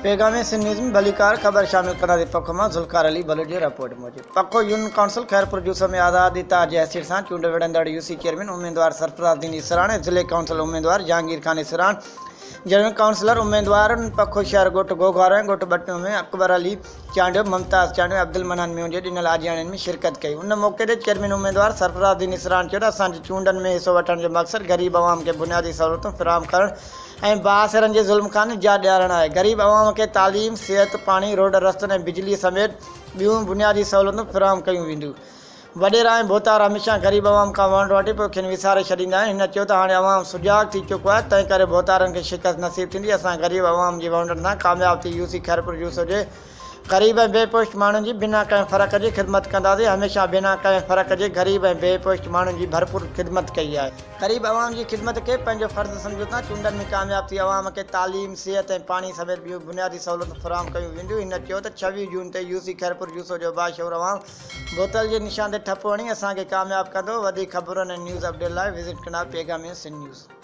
پيغام سنڌ نيوز ۾ ڀليڪار خبر شامل ڪنداسين پکو مان ذوالفقار علي بلوچ جي رپورٽ موجب پکو يونين ڪائونسل خيرپور جوسو ۾ آزاد اتحاد جي حيثيت سان چونڊ وڙهندڙ يو سي چيئرمين اميدوار سرفراز الدين اسراڻ ۽ ضلعي ڪائونسل اميدوار جهانگير خان اسراڻ جهڙن ڪائونسلر اميدوارن پکو شهر ڳوٺ گوگهارو ۽ ڳوٺ ٻٽيون ۾ اڪبر علي چانڊيو، ممتاز چانڊيو ۽ عبدالمنان ميون جي ڏنل آجياڻين ۾ شرڪت ڪئي. ان موقعي تي چيئرمين اميدوار سرفراز الدين اسراڻ چيو ته اسان جي چونڊن ۾ حصو وٺڻ جو مقصد غريب عوام کي بنيادي سهولتون فراهم ڪرڻ ۽ بااثرن جي ظلم کان نجات ڏيارڻ آهي. غريب عوام کي تعليم، صحت، پاڻي، روڊ رستن ۽ بجلي سميت ٻيون بنيادي سهولتون فراهم ڪيون وينديون. وڏيرا ۽ ڀوتار هميشه غريب عوام کان وونٽ وٺي پوء کين وساري ڇڏيندا آهن. هن چيو ته هاڻي عوام سجاڳ ٿي چڪو آهي، تنهن ڪري ڀوتارن کي شڪست نصيب ٿيندي، اسان غريب عوام جي وونٽن سان ڪامياب ٿي يو سي خيرپور يوسف جي غريب ۽ بي پشت ماڻهن جي بنا ڪنهن فرق جي خدمت ڪنداسين، هميشه بنا ڪنهن فرق جي غريب ۽ بي پشت ماڻهن جي ڀرپور خدمت ڪئي آهي. غريب عوام جي خدمت کي پنهنجو فرض سمجهون ٿا، چونڊن ۾ ڪامياب ٿي عوام کي تعليم، صحت ۽ پاڻي سميت ٻيون بنيادي سهولتون فراهم ڪيون وينديون، هن چيو ته 26 جون تي يو سي خيرپور يوسف جو باشعور عوام بوتل جي نشان تي ٺپو هڻي اسان کي ڪامياب ڪندو، وڌيڪ خبرن ۽ نيوز اپڊيٽ لاء وزٽ ڪندا پيغام سنڌ نيوز.